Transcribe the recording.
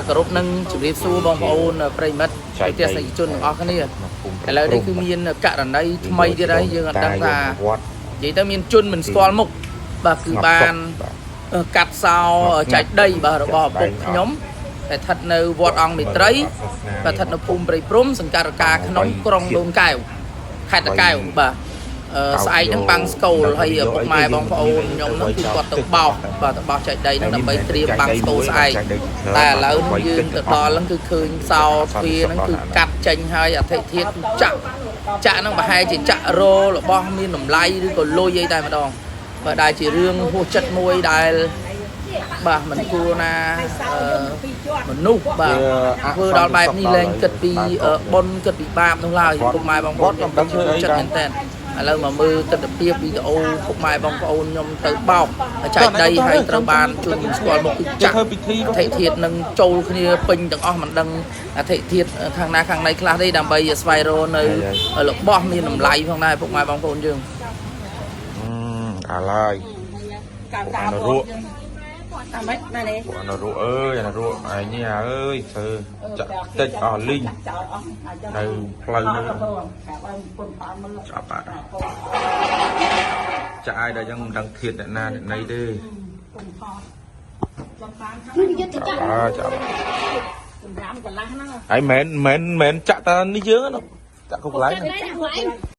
គោរពនឹងជម្រាបសួរបងប្អូនប្រិយមិត្តទស្សនិកជនទាំងអស់គ្នាឥឡូវនេះគឺមានករណីថ្មីទៀតហើយយើងអត់ដឹងថា វត្ត និយាយទៅមានជនមិនស្គាល់មុខបាទគឺបានកាត់សោចែកដីបាទរបស់ឪពុកខ្ញុំដែលស្ថិតនៅវត្តអង្គមេត្រីបាទស្ថិតនៅភូមិព្រៃព្រំសង្កាត់រកាក្នុងក្រុងដូនកែវខេត្តតាកែវបាទអឺស្អែកហ្នឹងបាំងស្កូលហើយឪពុកម៉ែបងប្អូនខ្ញុំហ្នឹងគឺគាត់ទៅបោសបាទទៅបោសចែកដីហ្នឹងដើម្បីត្រៀមបាំងស្កូលស្អែក តែឥឡូវនេះយើងទៅដល់ហ្នឹងគឺឃើញសោទ្វារហ្នឹងគឺកាត់ចេញហើយអធិធាតគឺចាក់ចាក់ហ្នឹងប្រហែលជាចាក់ររបស់មានតម្លៃឬក៏លុយអីតែម្ដងបើដែលជារឿងហួសចិត្តមួយដែលបាទមិនគួរណាអឺមនុស្សបាទធ្វើដល់បែបនេះលែងគិតពីបុណ្យគិតពីបាបនោះឡើយពុកម៉ែបងប្អូនខ្ញុំពិតជាហួសចិត្តមែនតើឥឡូវមកមើលទស្សនភាពវីដេអូពុកម៉ែបងប្អូនខ្ញុំទៅបោកចែកដីហើយត្រូវបានជួនមិនស្គាល់មុខគឺចាក់ ធ្វើពិធី អធិធាតនឹងចូលគ្នាពេញទាំងអស់មិនដឹងអធិធាតខាងណាខាងណីខ្លះទេដើម្បីស្វែងរកនៅរបស់មានតម្លៃផងដែរពុកម៉ែបងប្អូនយើង អាឡើយ កា ពួកអានរក់ តាមម៉េចណានេះ ពួកអានរក់អើយអានរក់ឯងនេះអើយធ្វើចាក់តិចអស់លីង ចោលអស់ នៅផ្លូវហ្នឹងចាប់បាត់ចាក់ឲ្យដល់ចឹងមិនដឹងធាតអ្នកណាអ្នកណីទេ នេះយកទៅចាក់ អើចាប់ សម្រាប់កន្លះហ្នឹង ហើយមិនមែនមិនមែនចាក់តានេះយើងណាចាក់គ្រប់កន្លែង ចាក់ដែរហ្នឹងឯង